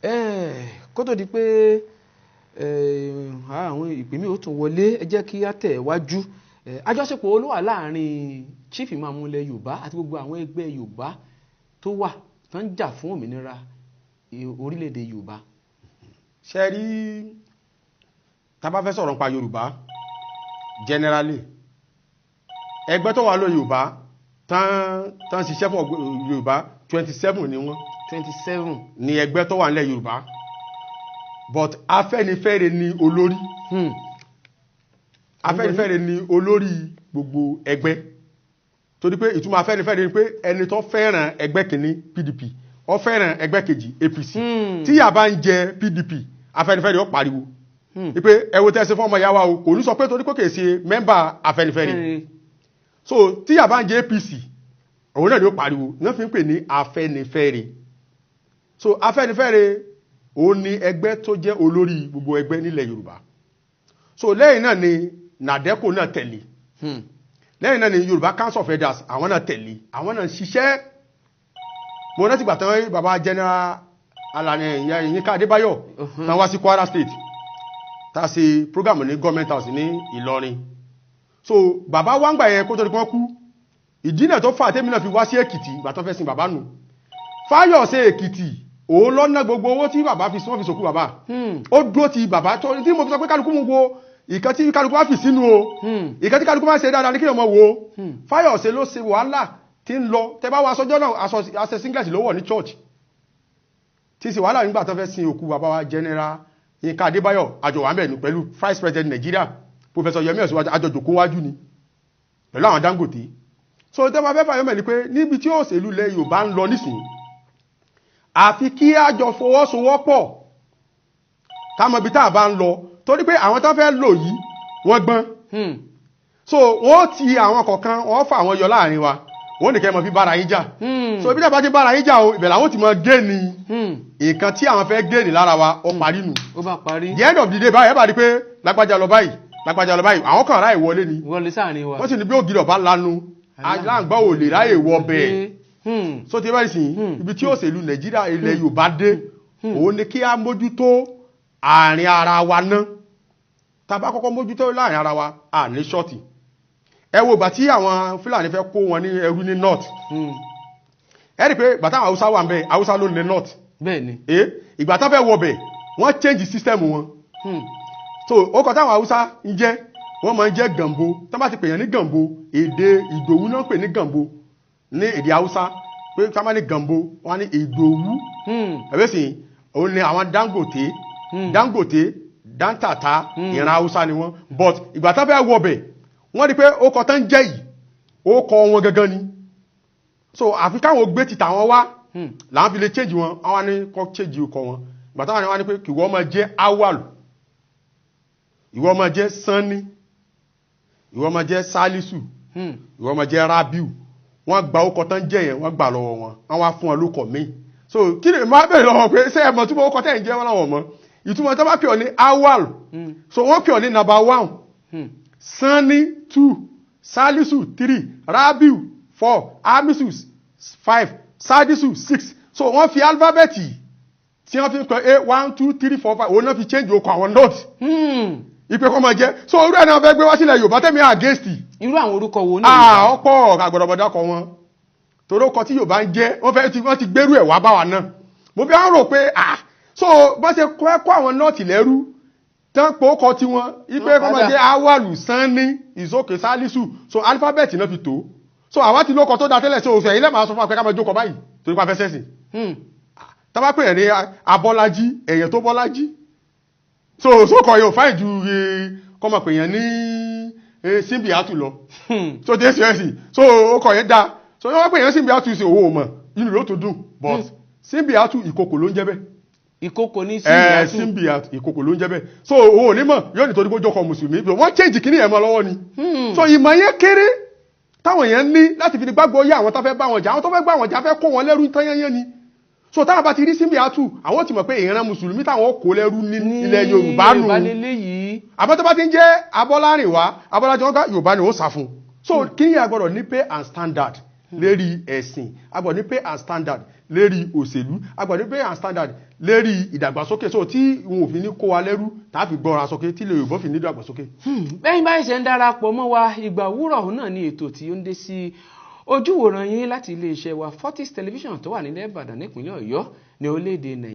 Kó tó di pé àwọn ìpè mi ò tún wọlé, ẹ jẹ́ kí á tẹ̀ wájú. Àjọṣepọ̀ wo ló wà láàrin Chief Imam ilẹ̀ Yorùbá àti gbogbo àwọn ẹgbẹ́ Yorùbá tó wà tó ń jà fún òmìnira orílẹ̀-èdè Yorùbá? Ṣe rí, tá bá fẹ́ sọ̀rọ̀ nípa Yorùbá generally, ẹgbẹ́ tó wà lórí Yorùbá tán ṣiṣẹ́ fún Yorùbá, 27 ni wọ́n. 27. Ni ẹgbẹ́ tó wà nílẹ̀ Yorùbá, but Afẹ́nifẹ́re ni olórí. Afẹ́nifẹ́re ni olórí gbogbo ẹgbẹ́, torí pé ìtumọ̀ Afẹ́nifẹ́re ni pé ẹni tó fẹ́ràn ẹgbẹ́ kìíní, PDP, ó fẹ́ràn ẹgbẹ́ kejì, APC. Tí ìyà bá ń jẹ PDP, Afẹ́nifẹ́re ó pariwo wípé ẹ wo tẹ́sí fún ọmọ ìyá wa o. Kò ní sọ pé torí pé kìí ṣe member Afẹ́nifẹ́re. So tí ìyà bá ń jẹ APC, òun náà ni ó pariwo náà fi ń pè ní Afẹ́nifẹ́re. So Afẹ́nifẹ́re, òun ni ẹgbẹ́ tó jẹ́ olórí gbogbo ẹgbẹ́ nílẹ̀ Yorùbá. So lẹ́yìn náà ni NADECO náà tẹ̀lé. Lẹ́yìn náà ni Yorùbá Council of Elders, àwọn náà tẹ̀lé, àwọn náà ń ṣiṣẹ́. Mo rántí gbà tán baba General Alani Yínká Adébáyọ̀ tán wá sí Kwara State, tá a ṣe program ní Government House ní Ìlọrin. So bàbá wa ń gbà yẹn kó tó di pọ́n kú. Ìdí náà tó fà tèmi náà fi wá sí Èkìtì ìgbà tó fẹ́ sin bàbá nù. Fáyọ̀ṣe Èkìtì, òun lọ́nà gbogbo owó tí bàbá fi sún, wọ́n fi sòkú bàbá. Ó dúró ti bàbá tó tí mo fi sọ pé kálukú mú wo ìkan tí kálukú bá fi sínú o. Ìkan tí kálukú bá ṣe dáadáa ní kí ọmọ wo. Fáyọ̀ṣe ló ṣe wàhálà tí ń lọ. Tẹ bá wá sọjọ́ náà, aṣọ singlet ló wọ̀ ní church tí ṣe wàhálà nígbà tó fẹ́ sin òkú bàbá wa General Yínká Adébáyọ̀. Àjọ wà ń bẹ̀ ní pẹ̀lú Vice President Nigeria, Professor Yẹmí Ọ̀ṣínbàjò. Àjọ jòkó wájú ni pẹ̀lú àwọn Dangote. So tẹ́ bá fẹ́ fàyọ́mẹ̀ ni pé níbi tí òṣèlú ilẹ̀ Yorùbá ń lọ nísìnyí, àfi kí a jọ fọwọ́sowọ́pọ̀ ká mọ ibi tá a bá ń lọ, torí pé àwọn tó fẹ́ lò yìí, wọ́n gbọ́n. So wọ́n ti àwọn kọ̀ọ̀kan, wọ́n fà wọ́n yọ láàrin wa, wọ́n ní kẹ́ mọ̀ fi bára yín jà. So ibi tí a bá ti bára yín jà o, ibẹ̀ làwọn ti mọ gain nǹkan tí àwọn fẹ́ gain lára wa. Ó parí nù. Ó bá parí. The end of the day báyìí, ẹ bá rí pé lágbájá lọ báyìí, lágbájá lọ báyìí, àwọn kan ráyè wọlé ni. Wọlé sáàrin wa. Wọ́n sì ní bí ògiri ọ̀bá lanu, aláǹgbá ò lè ráyè wọ bẹ́ẹ̀. So ti báyìí sìn, ibi tí òṣèlú Nàìjíríà, ilẹ̀ Yorùbá dé, òun ni kí á mójútó àárín ara wa ná. Tá a bá kọ́kọ́ mójútó láàrin ara wa, à ní short. Ẹ wo ìgbà tí àwọn Fúlàní fẹ́ kó wọn ní ẹrú ní north. Ẹ rí i pé ìgbà táwọn Haúsá wà ń bẹ, Haúsá ló ní north. Bẹ́ẹ̀ ni. Ẹ ìgbà tán fẹ́ wọbẹ̀, wọ́n change system wọn. So ó kọ táwọn Haúsá ń jẹ́, wọ́n máa ń jẹ́ Gànbo. Tán bá ti pèèyàn ní Gànbo, èdè Ìdòwú náà ń pè ní Gànbo ní èdè Haúsá, pé tá bá ní Gànbo, wọ́n á ní Ìdòwú. Ẹ̀wẹ́ sì òun ni àwọn Dangote. Dangote, Dantata, ìran Haúsá ni wọ́n. But ìgbà tán fẹ́ wọbẹ̀, wọ́n rí pé ó kọ tán jẹ́ yìí, ó kọ wọn gangan ni. So àfi káwọn gbé ti tàwọn wá làwọn fi lè change wọn. Àwọn ní kọ́ change ọkọ̀ wọn. Ìgbà táwọn wá ní pé kí wọ́n máa jẹ́ Awal, ìwọ máa jẹ́ Sanni, ìwọ máa jẹ́ Salisu, ìwọ máa jẹ́ Rabiu. Wọ́n gba ọkọ̀ tán jẹ́ yẹn, wọ́n gbà lọ́wọ́ wọn, wọ́n wá fún wọn lókọ̀ míì. So kí ni máa bẹ̀rẹ̀ lọ́wọ́ pé ṣé ẹ mọ̀ túmọ̀ ọkọ̀ tẹ̀ ń jẹ́? Wọn làwọn mọ̀ ìtumọ̀. Tó bá pè ọ́ ní Awal, so wọ́n pè ọ́ ní number one, Sanni two, Salisu three, Rabiu four, Amisu five, Sadisu six. So wọ́n fi alphabet tí wọ́n fi ń kọ a one two three four five, òun náà fi change okọ̀ àwọn north ìpè kọ́ máa jẹ́. So orú ẹ̀ náà fẹ́ gbé wá sílẹ̀ Yorùbá, tẹ́mi against. Irú àwọn orúkọ wo ní? Ah, ọ̀pọ̀ àgbọ̀dọ̀bọ̀dọ̀ kọ wọn, torí ọkọ̀ tí Yorùbá ń jẹ́, wọ́n fẹ́ tí wọ́n ti gbérú ẹ̀ wá bá wa náà. Mo fi ń rò pé, ah, so bọ́n ṣe kọ́ àwọn north lẹ́rú tán pé ó kọ tiwọn ipe kọ́ máa jẹ́ Awalu, Sanni, Ìsókè, Salisu. So alphabet náà fi tó. So àwa ti lóko tó da tẹ́lẹ̀. So òṣèyí lẹ́ẹ̀ máa sọ fún wa pé ká máa jókòó báyìí torí pa fẹ́ sẹ́sìn. Tá bá pè é ní Abọ́lájí, èèyàn tó Bọ́lájí, so sókọ̀ yóò fáìn ju kọ́ máa pè yẹn ní Simbiatu lọ. So dé sí ẹ̀sìn, so ó kọ̀ yẹn dá. So wọ́n pè yẹn Simbiatu sí owó mọ̀, inú yóò tó dùn, but Simbiatu, ìkòkò ló ń jẹ́ bẹ́ẹ̀. Ìkókò ní ẹ Simbiatu. Simbiatu, ìkòkò ló ń jẹ́ bẹ́ẹ̀. So òun ò ní mọ̀, yóò nítorí pé ó jọkọ̀ mùsùlùmí, wọ́n change kíní ẹ̀ mọ́ lọ́wọ́ ni. So ìmọ̀ yẹn kéré táwọn èèyàn ní láti fi gbàgbọ́ yé àwọn tó fẹ́ bá wọn jà. Àwọn tó fẹ́ bá wọn jà fẹ́ kó wọn lẹ́rú tán yányán ni. So táwọn bá ti rí Simbiatu, àwọn ti mọ̀ pé ìran mùsùlùmí táwọn kó lẹ́rú ní ilẹ̀ Yorùbá nù. Yorùbá lélẹ́yìí. Àmọ́ tó bá ti ń jẹ́ Abọ́lárìnwá, Abọ́lájọ́ wọn ká Yorùbá ni ó sá fún. So kí ni a gbọ́dọ̀ ní pay and standard lérí ẹ̀sìn, a gbọ́dọ̀ ní pay and standard lérí òṣèlú. A gbọ́dọ̀ ní pain and standard lérí ìdàgbàsókè, so tí wọn ò fi ní kó wa lẹ́rú, tá a fi gbọ́ra sókè, tí ilẹ̀ Yorùbá fi ní ìdàgbàsókè. Bẹ́yìn báyìí ṣe ń darapọ̀ mọ́ wa, Ìgbà Òwúrọ̀ ọ̀hún náà ní ètò tí ó ń dé sí ojúwòran yín láti iléeṣẹ́ wa, Fortis Television, tó wà nílẹ̀ Ìbàdàn, nípínlẹ̀ Ọ̀yọ́, ní orílẹ̀-èdè Nàìjíríà.